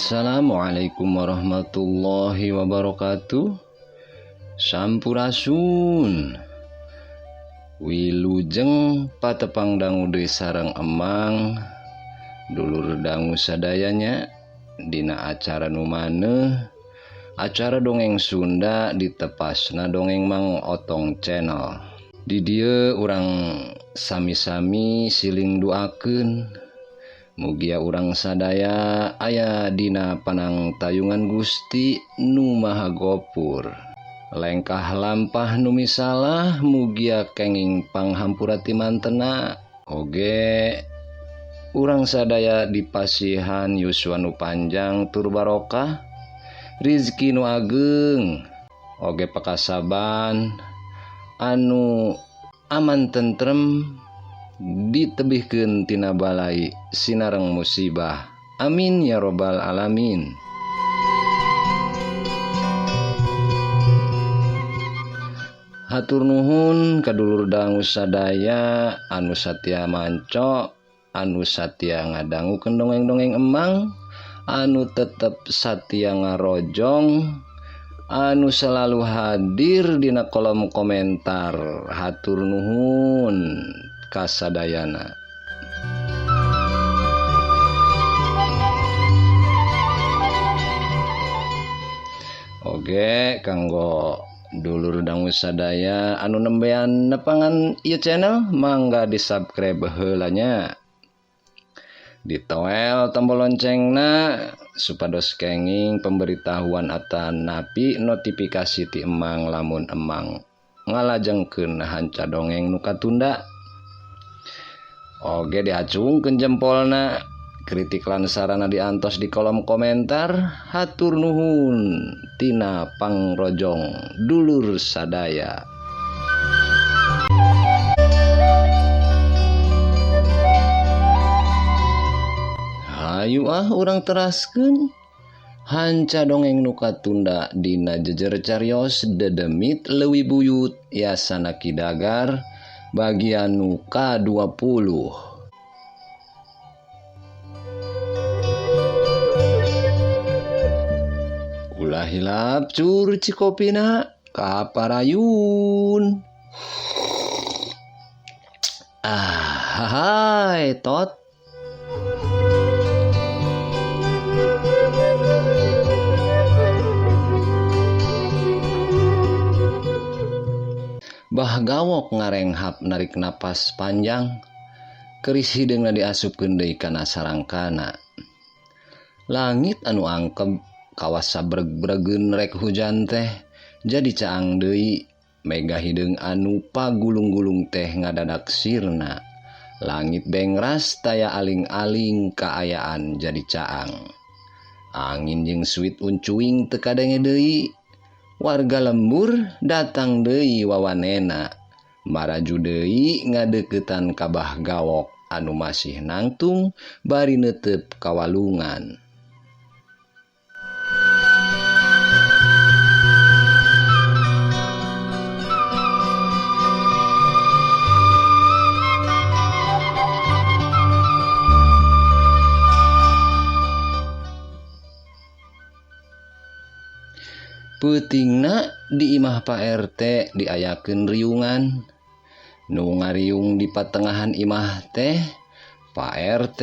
Assalamualaikum warahmatullahi wabarakatuh. Sampurasun. Wilujeng patepang dangu deui sareng emang dulur dangu sadayanya dina acara nu maneuh, acara dongeng Sunda ditepasna dongeng Mang Otong Channel. Di dieu urang sami-sami siling duakeun mugia urang sadaya aya dina panangtayungan Gusti Nu Maha Gopur. Lengkah lampah nu misalah mugia kenging panghampura ti mantena. Oge urang sadaya dipasihan yuswa nu panjang tur barokah, rizki nu ageng, oge pakasaban anu aman tentrem, ditebihkeun tina balai sinareng musibah. Amin ya robbal alamin. Hatur nuhun ka dulur dangu sadaya anu satia manco, anu satia ngadangukeun dongeng-dongeng emang, anu tetep satia ngarojong, anu selalu hadir dina kolom komentar. Hatur nuhun kasadayana. Oge kanggo dulur dangu sadaya anu nembean nepangan ieu channel, mangga di subscribe heula nya, ditoel tombol loncengna supados kenging pemberitahuan atanapi notifikasi ti emang lamun emang ngalajengkeun hanca dongeng nu katunda. Oge diacungkeun jempolna, kritik lan sarana diantos di kolom komentar. Hatur nuhun tina pangrojong dulur sadaya. Hayu ah urang teraskeun hanca dongeng nu katunda dina jejer carios dedemit leuwih buyut Yasana Ki Dagar bagian nu ka-20. Ulah hilap cur cikopina kaparayun. Ah, hai tot. Bah Gawok ngarenghap narik napas panjang, keris hideungna diasupkeun deui kana sarangkana. Langit anu angkeb kawas sabreg-bregeun rek hujan teh jadi caang deui. Mega hideung anu pagulung-gulung teh ngadadak sirna. Langit bengras taya aling-aling kaayaan jadi caang. Angin jeung suit uncuing teu kadenge deui. Warga lembur datang deui wawanena. Maraju deui ngadeuketan ka Bah Gawok anu masih nangtung bari neuteup kawalungan. Peutingna di imah Pak RT diayakeun riungan. Nu ngariung di patengahan imah teh Pak RT,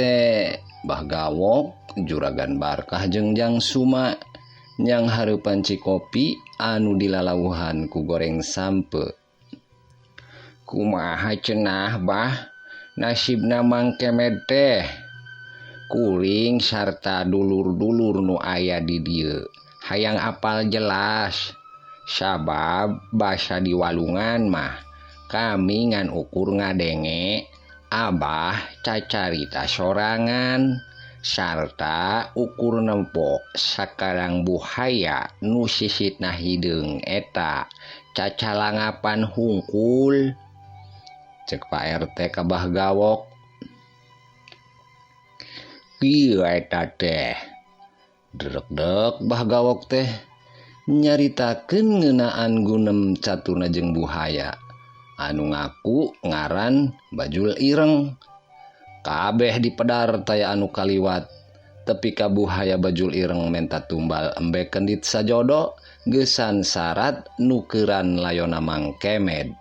Bah Gawok, Juragan Barkah jeung Jang Suma nyang hareupan cikopi anu dilalauhan ku goreng sampe. Kumaha cenah bah, nasibna Mang Kemed teh. Kuring sarta dulur-dulur nu aya di dieu hayang apal jelas, sabab basa di walungan mah kami ngan ukur ngadenge abah cacarita sorangan sarta ukur nempo sakarang buhaya nu sisitna hideung eta cacalangapan hungkul. Cek Pak RT ka Bah Gawok. Kieu eta teh. Dredeg Bah Gawok teh nyaritakeun ngeunaan gunem caturna jeung buhaya anu ngaku ngaran Bajul Ireng. Kabeh dipedar taya anu kaliwat. Tepi ka buhaya bajul ireng menta tumbal embe kendit sajodo geusan syarat nukeran layona Mang Kemed.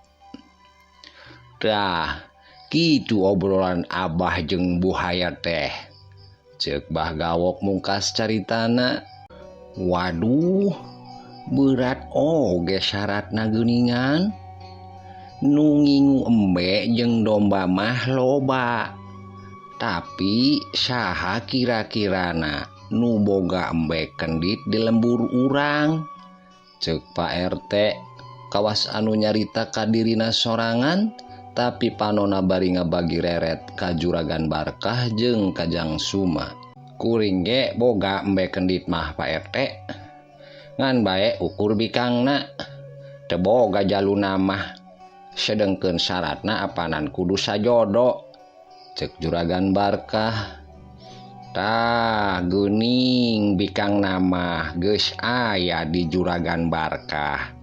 Tah, kitu obrolan Abah jeung buhaya teh. Ceuk Bah Gawok mungkas caritana. Waduh, berat oge syaratna geuningan. Nu ngingu embe jeung domba mah loba. Tapi saha kira-kirana nu boga embe kendit di lembur urang? Ceuk Pak RT kawas anu nyarita ka dirina sorangan tapi panona bari ngabagi reret ka Juragan Barkah jeung ka Jang Suma. Kuring ge boga embe kendit mah Pak RT. Ngan bae ukur bikangna. Teu boga jaluna mah. Sedengkeun syaratna apanan kudu sajodo. Ceuk Juragan Barkah. Tah geuning bikangna mah geus aya di Juragan Barkah.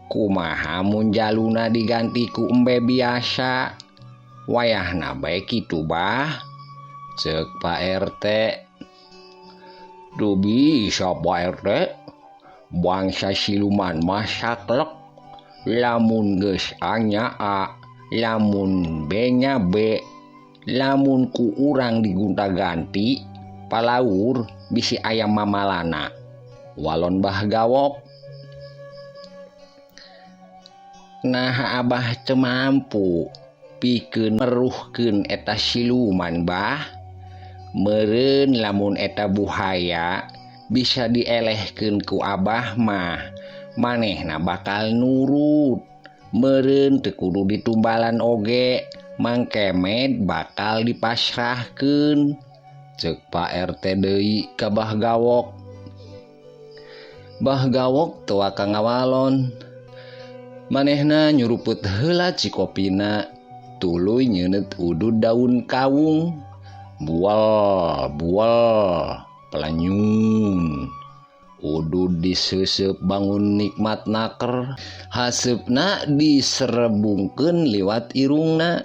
Kumaha mun jaluna diganti ku embe biasa? Wayahna bae kitu bah. Ceuk Pak RT. Duh bisa Pak RT. Bangsa siluman mah saklek. Lamun geus A nya A, lamun B nya B. Lamun ku urang digonta-ganti, palaur bisi aya mamalana. Walon Bah Gawok. Nah Abah teu mampu pikeun meruhkeun eta siluman bah. Meureun lamun eta buhaya bisa dielehkeun ku Abah mah, manehna bakal nurut. Meureun teu kudu ditumbalan oge, Mang Kemed bakal dipasrahkeun. Ceuk Pak RT deui ka Bah Gawok. Bah Gawok teu waka ngawalon. Manehna nyuruput heula cikopina, tuluy nyeuneut udud daun kawung. Bual, bual, pelanyun. Udud diseuseup bangun nikmat naker, haseupna diserebungkeun liwat irungna.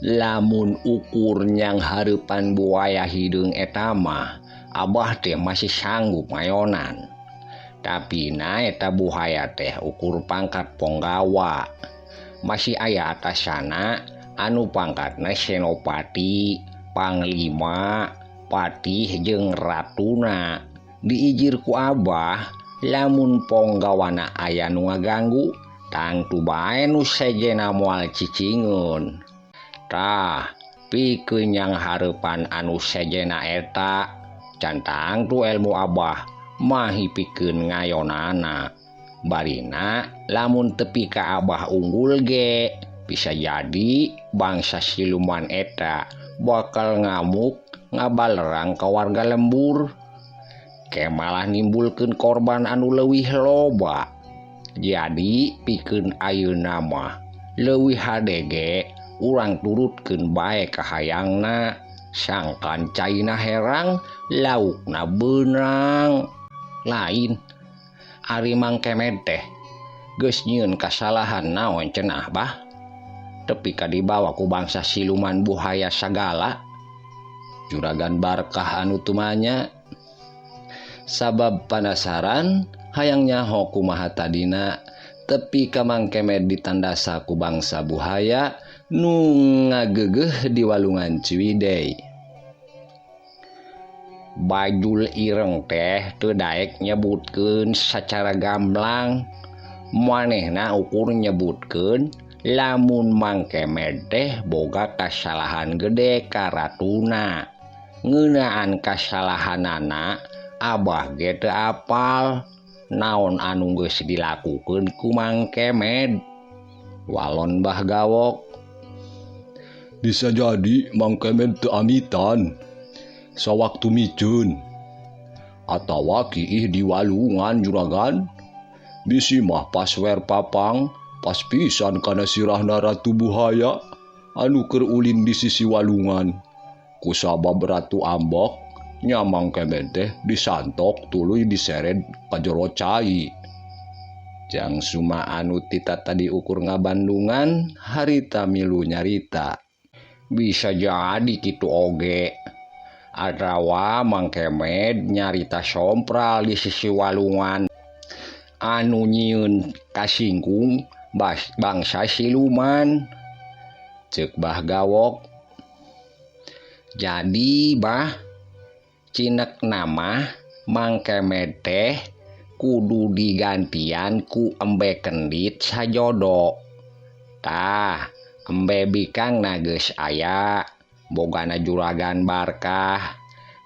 Lamun ukur nyang hareupan buaya hideung eta mah, Abah teh masih sanggup mayonan. Tapi na eta buhaya teh ukur pangkat ponggawa. Masih aya atasana anu pangkatna senopati, panglima, patih jeung ratuna. Diijir ku Abah, lamun ponggawana aya nu ngaganggu, tangtu bae nu sejena moal cicingeun. Tah, pikeun nyang hareupan anu sejena eta, can tangtu ilmu Abah mahi pikeun ngayonana. Barina lamun tepi ka Abah unggul ge, bisa jadi bangsa siluman eta bakal ngamuk ngabalerang ka warga lembur. Ke malah nimbulkeun korban anu leuwih loba. Jadi pikeun ayeuna mah leuwih hade ge urang turutkeun bae kahayangna. Sangkan caina herang, laukna beunang. Lain ari Mang Kemed teh geus nyieun kasalahan naon cenah bah. Tepi ka dibawa ku bangsa siluman buhaya sagala. Juragan Barkah anu tumanya sabab panasaran hayang nyaho kumaha tadina tepi ka Mang Kemed ditandasa ku bangsa buhaya nu ngagegeuh di walungan Ciwidey. Bajul ireng teh teu daek nyebutkeun sacara gamblang. Manehna ukur nyebutkeun lamun Mang Kemed teh boga kasalahan gede ka ratuna. Ngeunaan kasalahanana Abah ge teu apal naon anu geus dilakukeun ku Mang Kemed. Walon Bah Gawok. Bisa jadi Mang Kemed teu amitan sawaktu miceun atawa kiih di walungan juragan. Bisi mah pas wer papang pas pisan kana sirahna Ratu Buhaya anu keur ulin di sisi walungan. Kusabab Ratu ambek nya Mang Kemed teh disantok tuluy diseret ka jero cai. Jang Suma anu tita tadi ukur ngabandungan harita milu nyarita. Bisa jadi kitu oge. Atawa Mang Kemed nyarita sompral di sisi walungan anu nyieun kasinggung bangsa siluman. Ceuk Bah Gawok. Jadi bah, cinek nama Mang Kemed teh kudu digantian ku embe kendit sajodo. Tah, embe bikang geus aya, bogana juragan Barkah,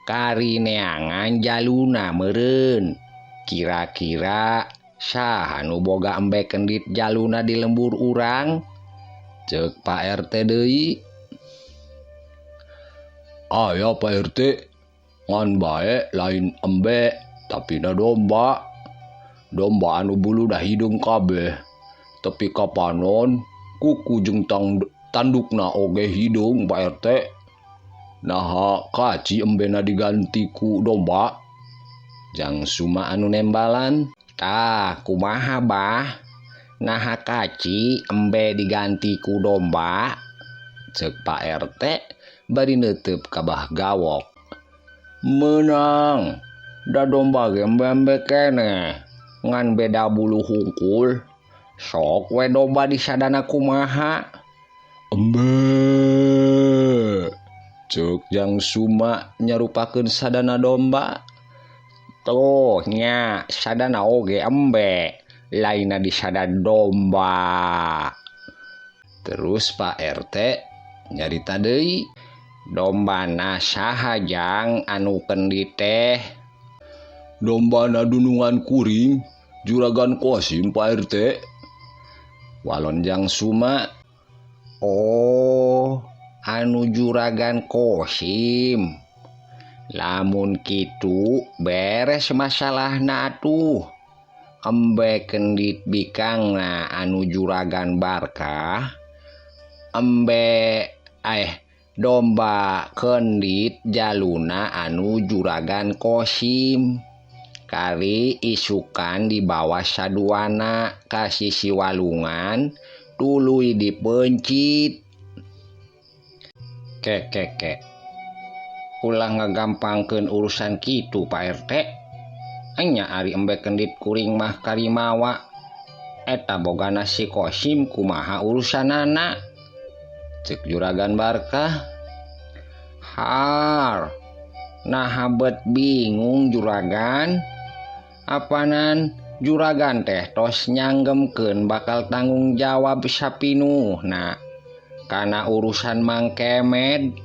kari neangan jaluna meureun. Kira-kira saha nu boga embe kendit jaluna di lembur urang? Ceuk Pak RT deui. Aya Pak RT, ngan bae lain embe tapi na domba. Domba anu bulu dah hidung kabeh, tepi ka panon kuku jeung tandukna oge hidung Pak RT. Naha kaci embena diganti ku domba. Jang Suma anu nembalan. Tah kumaha bah, naha kaci embe diganti ku domba? Ceuk Pak RT bari neuteup ka Bah Gawok. Meunang, da domba ge embe-embe keneh, ngan beda bulu hungkul. Sok we domba disadana kumaha? Embe. Ceuk Jang Suma nyarupakeun sadana domba. Tuh nya sadana oge embe, lainna disada domba. Terus Pak RT nyarita deui, dombana saha jang anu kendit teh? Dombana dunungan kuring, juragan Kosim Pak RT. Walon Jang Suma. Oh, anu juragan Kosim. Lamun kitu beres masalahna atuh. Embe kendit bikangna anu juragan Barkah, embe domba kendit jaluna anu juragan Kosim. Kari isukan di bawah saduana ka sisi walungan tuluy dipencit. Kekeke. Ulah ngagampangkeun urusan kitu Pak RT. Enya ari embe kendit kuring mah karimawa. Eta bogana si Kosim kumaha urusanana? Ceuk juragan Barkah. Har, naha bet bingung juragan. Apanan juragan teh tos nyanggemkeun bakal tanggung jawab sapinuhna kana urusan Mang Kemed.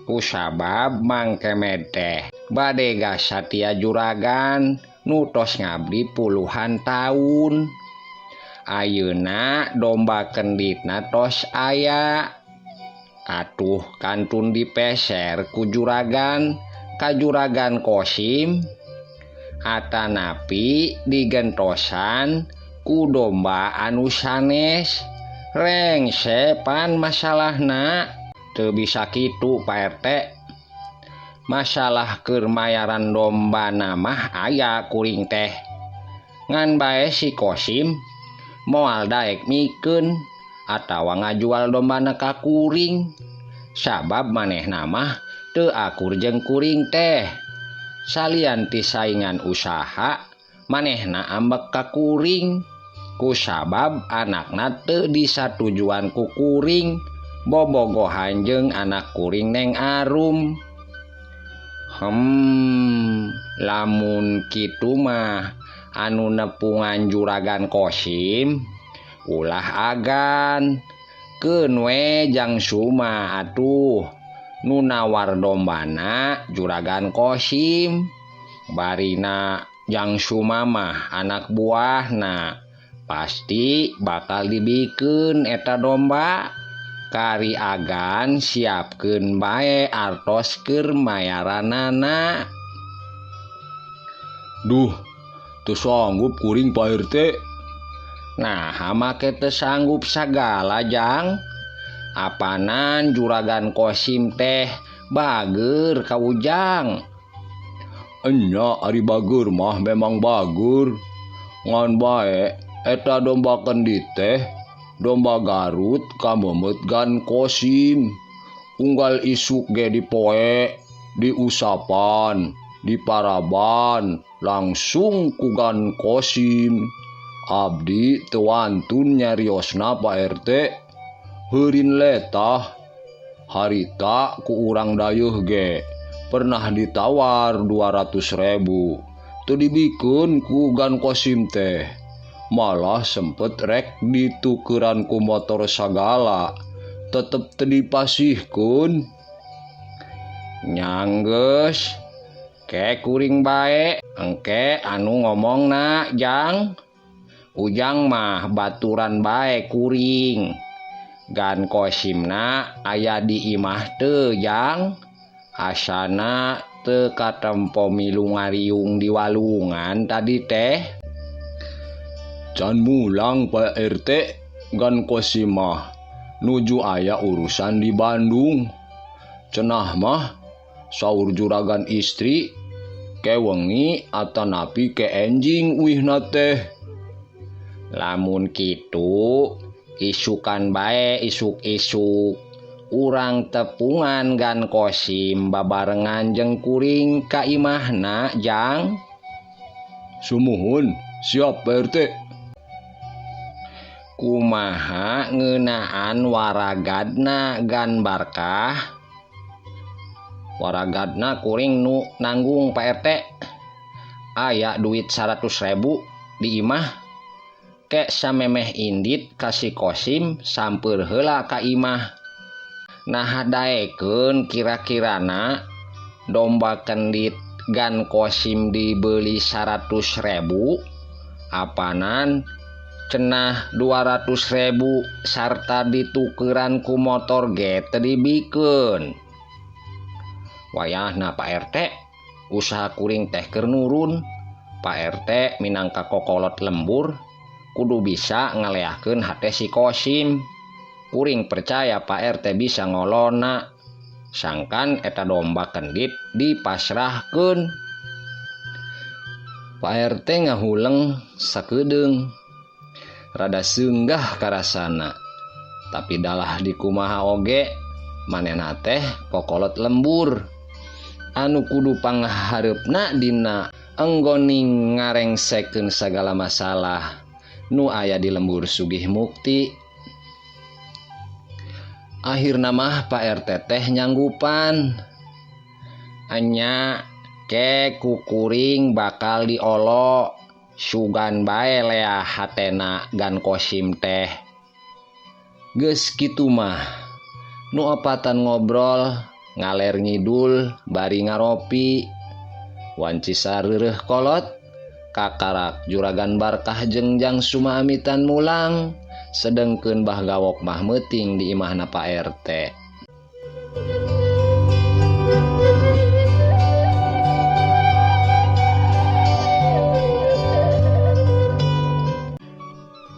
Kusabab Mang Kemed teh bade satia juragan nu tos ngabdi puluhan tahun. Ayeuna domba kenditna tos aya. Atuh kantun dipeser ku juragan ka juragan Kosim. Atanapi digentosan ku domba anu sanes. Rengsepan masalahna. Teu bisa kitu Pak RT. Masalah keur mayaran domba mah aya kuring teh. Ngan bae si Kosim moal daek mikeun atawa ngajual dombana ka kuring. Sabab manehna mah teu akur jeung kuring teh. Salian ti saingan usaha, manehna ambek ka kuring. Kusabab anakna teu disatujuan ku kuring, bobogohan jeung anak kuring Neng Arum. Lamun kitu mah anu nepungan juragan Kosim ulah agan. Keun we Jang Suma atuh nu nawar dombana juragan Kosim. Barina Jang Suma mah anak buahna pasti bakal dibikeun eta domba. Kari agan siapkeun bae artos keur mayaranana. Duh, teu sanggup kuring Pak RT. Nah, make teu sanggup sagala Jang. Apanan juragan Kosim teh bager ka Ujang. Enya ari bager mah memang bager. Ngan bae eta domba kendit teh domba Garut kamemet Gan Kosim. Unggal isuk ge dipoe. Diusapan, diparaban, langsung ku Gan Kosim. Abdi teu wantun nyariosna Pak RT. Heurin letah. Harita ku urang dayeuh ge pernah ditawar 200.000. Teu dibikeun ku Gan Kosim teh. Malah sempet rek ditukeran ku motor sagala, tetep teu dipasihkeun. Nyanggeus ke kuring bae engke anu ngomongna Jang. Ujang mah baturan bae kuring. Gan Kosimna aya di imah teu Jang. Asana teu katempo milu ngariung di walungan tadi teh. Can mulang Pak RT, Gan Kosim mah nuju aya urusan di Bandung. Cenah mah saur juragan istri ke wengi atanapi ke enjing uihna teh. Lamun kitu isukan bae isuk-isuk urang tepungan Gan Kosim babarengan jeung kuring ka imahna Jang. Sumuhun, siap Pak RT. Kumaha ngeunaan waragadna Gan Barkah? Waragadna kuring nu nanggung Pak RT. Aya duit 100.000 di imah. Kek samemeh indit ka si Kosim sampeur heula ka imah. Nah daekeun kira-kirana domba kendit Gan Kosim dibeli 100.000 apanan cenah 200.000 sarta ditukeran ku motor ge teu dibikeun. Wayahna Pak RT usaha kuring teh keur nurun. Pak RT minangka kokolot lembur kudu bisa ngaleahkeun hate si Kosim. Kuring percaya Pak RT bisa ngolona. Sangkan eta domba kendit dipasrahkeun. Pak RT ngahuleng sakedeung. Rada seunggah karasana. Tapi dalah dikumaha oge manehna teh kokolot lembur. Anu kudu panghareupna dina enggoning ngarengsekeun sagala masalah nu aya di lembur Sugih Mukti. Akhirna mah Pak RT teh nyanggupan. Enya ke kukuring bakal diolo. Sugan bae leah hatena Gan Kosim teh. Geus kitu mah nu opatan ngobrol ngaler ngidul bari ngaropi. Wanci sareureuh kolot kakarak juragan Barkah jeung Jang Suma amitan mulang. Sedengkeun Bah Gawok mah meuting di imahna Pak RT.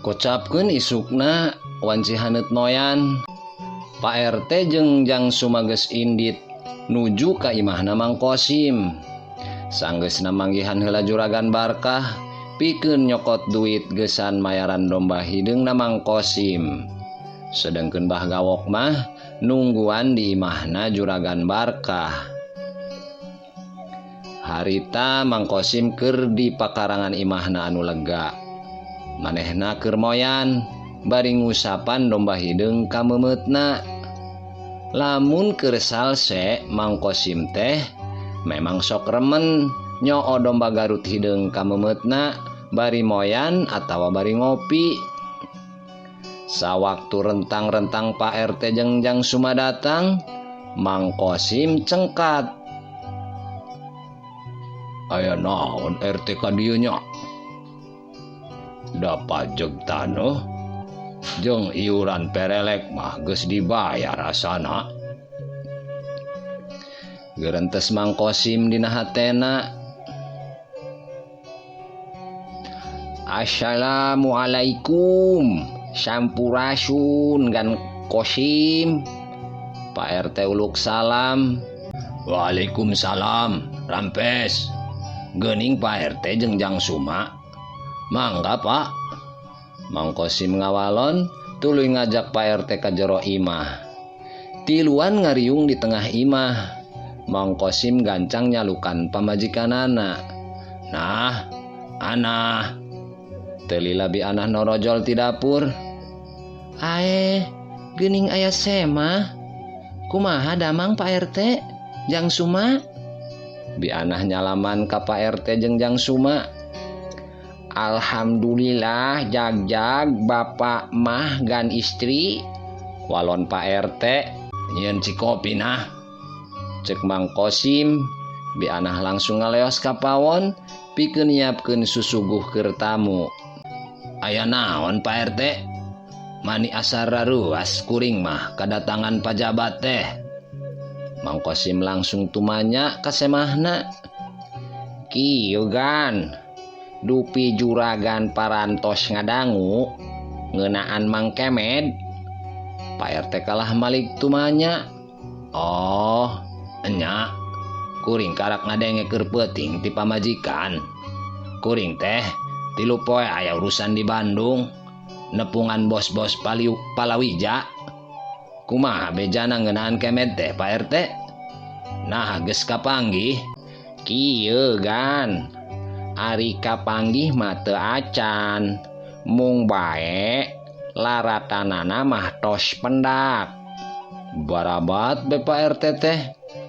Kocapkeun isukna wanci haneut noyan. Pak RT jeung Jang Suma geus indit nuju ka imahna Mang Kosim. Sanggeusna manggihan heula juragan Barkah pikeun nyokot duit geusan mayaran domba hideungna Mang Kosim. Sedengkeun Bah Gawok mah nungguan di imahna juragan Barkah. Harita Mang Kosim keur di pakarangan imahna anu lega. Manehna keur moyan bari ngusapan domba hideung ka meumeutna. Lamun keur salse Mang Kosim teh memang sok remen nyoo domba Garut hideung ka meumeutna bari moyan atawa bari ngopi. Sawaktu rentang-rentang Pak RT jeung Jang Suma datang, Mang Kosim cengkat. Aya naon RT ka dieu nya? Da pajeg taneuh jeung iuran perelek mah geus dibayar asana. Gerentes Mang Kosim dina hatena. Assalamualaikum, sampurasun Gan Kosim. Pak RT uluk salam. Waalaikumsalam, rampes. Geuning Pak RT jeung Jang Suma. Mangga Pak. Mang Kosim ngawalon tuluy ngajak Pak RT ka jero imah. Tiluan ngariung di tengah imah. Mang Kosim gancang nyalukan pamajikanana. Nah, Anah. Teu lila Bi Anah norojol ti dapur. Ae, geuning aya semah. Kumaha damang Pak RT? Jang Suma? Bi Anah nyalaman ka Pak RT jeung Jang Suma. Alhamdulillah jag-jag bapak mah gan istri. Walon Pak RT nyieun cikopi nah. Cek Mang Kosim. Bi Anah langsung ngaleos ka pawon pikeun nyiapkeun susuguh keur tamu. Aya naon Pak RT? Mani asa raruas kuring mah kadatangan pajabat teh. Mang Kosim langsung tumanya ka semahna. Kieu gan, dupi juragan parantos ngadangu ngeunaan Mang Kemed. Pak RT kalah malik tumanya. Oh, enya kuring karak ngadenge keur peuting ti pamajikan. Kuring teh 3 poe aya urusan di Bandung, nepungan bos-bos palawija. Kumaha bejana ngeunaan Kemed teh Pak RT? Nah geus kapanggih. Kieu gan, ari kapanggih mah teu acan, mung bae laratanana mah tos pendak. Barabat be Pak RT teh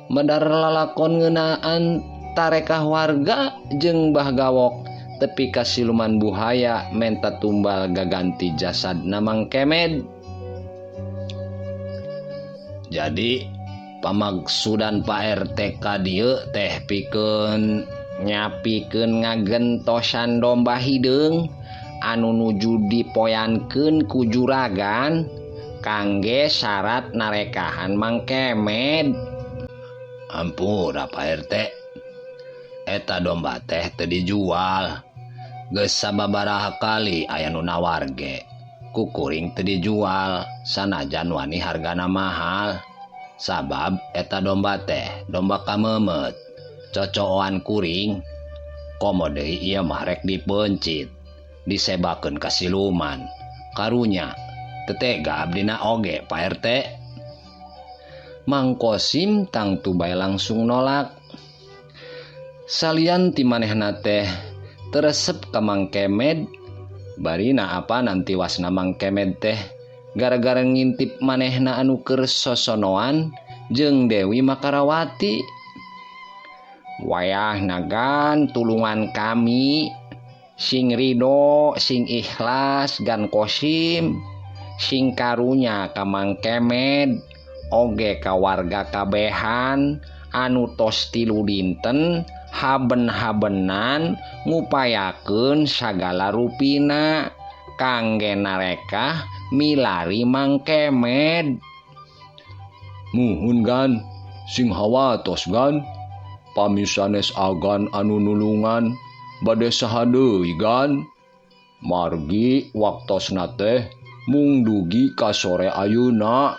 medar lalakon ngeunaan tarekah warga jeung Bah Gawok tepi ka siluman buhaya menta tumbal gaganti jasadna Mang Kemed. Jadi pamaksudan Pak RT ka dieu teh pikeun nyapikeun ngagentosan domba hideung anu nuju dipoyankeun ku juragan kangge syarat narekahan Mang Kemed. Ampura Pak RT, eta domba teh teu dijual. Geus sababaraha kali aya nu nawar ge, ku kuring teu dijual sanajan wani hargana mahal. Sabab eta domba teh domba kameumeut, cocoan kuring. Komo deui ieu mah rek dipeuncit, disebakeun ka siluman. Karunya teu tega abdina oge Pak RT. Mang Kosim tangtu bae langsung nolak. Salian ti manehna teh teresep ka Mang Kemed, barina apa nanti wasna Mang Kemed teh gara-gara ngintip manehna anu keur sosonoan jeung Dewi Makarawati. Wayah nagan tulungan kami, sing ridho, sing ikhlas gan Kosim, sing karunya ka Mang Kemed oge ka warga kabehan anu tos 3 dinten haben-habenan ngupayakeun sagala rupina kangge narekah milari Mang Kemed. Muhun gan, sing hawatos gan, pami sanes agan anu nulungan bade saha deui gan. Margi waktosna teh mung dugi ka sore ayeuna.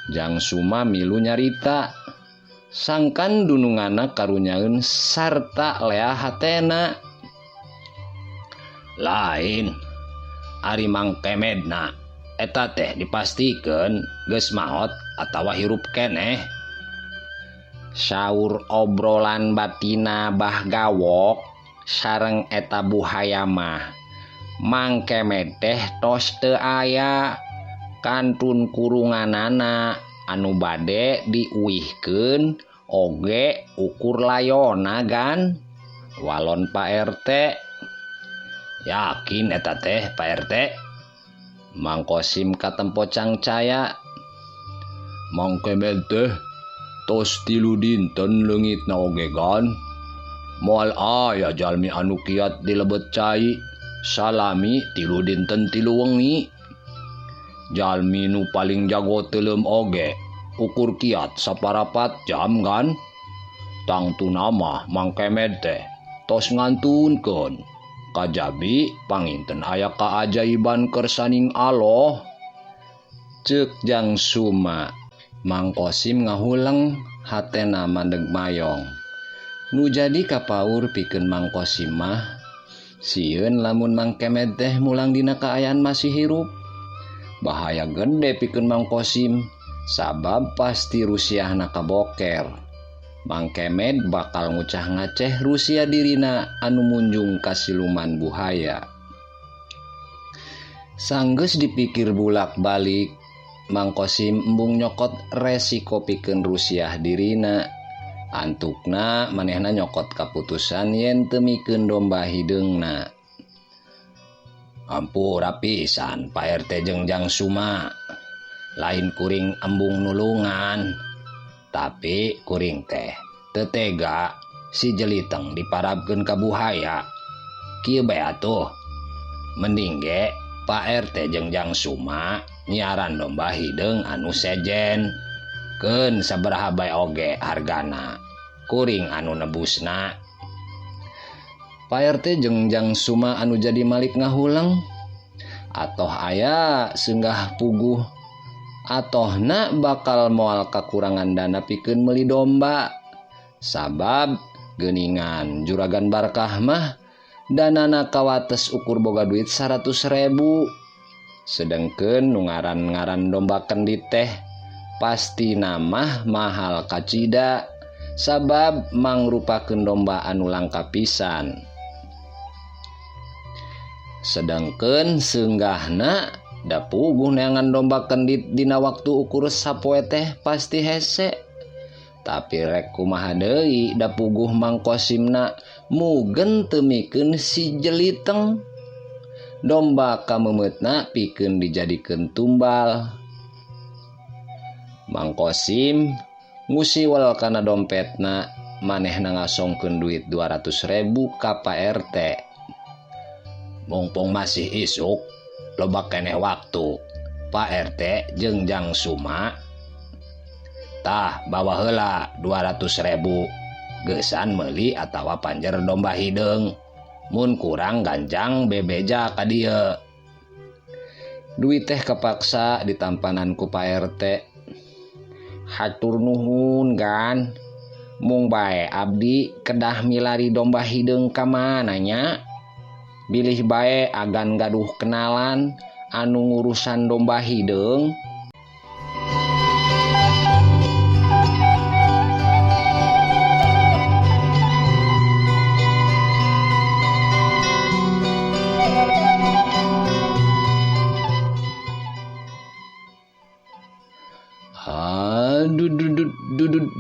Jang Suma milu nyarita sangkan dunungana karunyaeun sarta lea hatena. Lain ari Mang Kemedna eta teh dipastikeun geus maot atawa hirup keneh. Saur obrolan batina Bah Gawok sareng eta buhaya mah Mang Kemed teh tos teu aya kantun kurunganana anu bade diuihkeun oge ukur layona gan. Walon Pak RT yakin eta teh Pak RT. Mang Kosim katempo cangcaya. Mang Kemed teh tos 3 dinten leungitna oge gan. Moal aya jalmi anu kiat di lebet cai salami 3 dinten 3 wengi. Jalmi nu paling jago teuleum oge ukur kiat saparapat jam gan. Tangtuna mah Mang Kemed teh tos ngantunkeun. Kajabi panginten aya kaajaiban kersaning Allah. Ceuk Jang Suma. Mang Kosim ngahuleng hatena mandeg mayong. Nu jadi kapaur pikeun Mang Kosim mah sieun lamun Mang Kemed teh mulang dina kaayaan masih hirup. Bahaya gede pikeun Mang Kosim sabab pasti rusiahna kaboker. Mang Kemed bakal ngucah ngaceh Rusia dirina anu munjung ka siluman buhaya. Sanggeus dipikir bulak-balik, Mang Kosim embung nyokot resiko pikeun Rusiah dirina. Antukna manehna nyokot kaputusan yen teu mikeun domba hideungna. Ampura pisan Pak RT jeung Jang Suma. Lain kuring embung nulungan, tapi kuring teh teu tega si jeliteng diparabkeun ka buhaya. Kieu bae atuh. Mending ge Pak RT jeung Jang Suma nyiaran domba hideung anu sejen. Keun sabaraha bae oge hargana. Kuring anu nebusna. Pak RT jeung Jang Suma anu jadi malik ngahuleng. Atoh aya senggah puguh. Atohna bakal moal kakurangan dana pikeun meuli domba. Sabab geuningan Juragan Barkah mah danana kawates ukur boga duit 100.000. Sedengkeun nu ngaran-ngaran domba kendit teh pasti namah mahal kacida sabab mangrupakeun domba anu langka pisan. Sedengkeun seunggahna da puguh neangan domba kendit dina waktu ukur sapoe teh pasti hese. Tapi rek kumaha deui da puguh Mang Kosimna mugen teu mikeun si jeliteng. Domba kameumeutna pikeun dijadikeun tumbal. Mang Kosim ngusiwel kana dompetna, manehna ngasongkeun duit 200.000 ka Pak RT. Mumpung masih isuk, loba keneh waktu. Pak RT jeung Jang Suma tah bawa heula 200.000 geusan meuli atawa panjer domba hideung. Mun kurang ganjang bebeja ka dieu. Duit teh kepaksa ditampanan ku Pak RT. Hatur nuhun gan. Mung bae abdi kedah milari domba hideung ka mana nya? Bilih bae agan gaduh kenalan anu ngurusan domba hideung.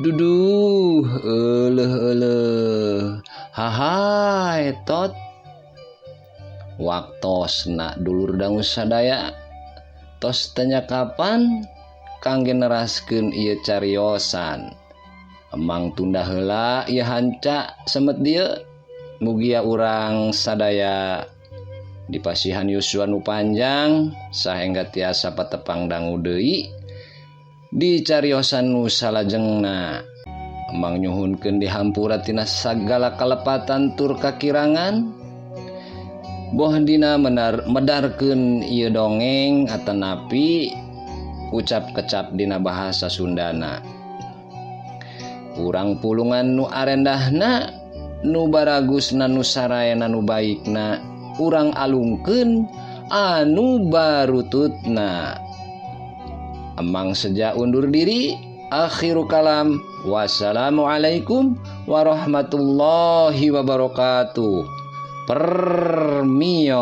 Aduh, eleuh eleuh. Hahai tot. Waktosna dulur dangu sadaya. Tos tanya kapan kangge neraskeun ieu cariosan. Emang tunda heula ieu hanca semet dieu. Mugia urang sadaya dipasihan yuswa nu panjang sahengga tiasa patepang dangu deui di cariosan nu salajengna. Emang nyuhunkeun dihampura tina sagala kalepatan tur kakirangan. Boh dina medarkeun ieu dongeng atanapi ucap kecap dina bahasa Sundana. Urang pulungan nu arendahna, nu baragusna, nu sarayana, nu baikna, urang alungkeun anu barututna. Emang seja undur diri. Akhiru kalam. Wassalamualaikum warahmatullahi wabarakatuh. Permios.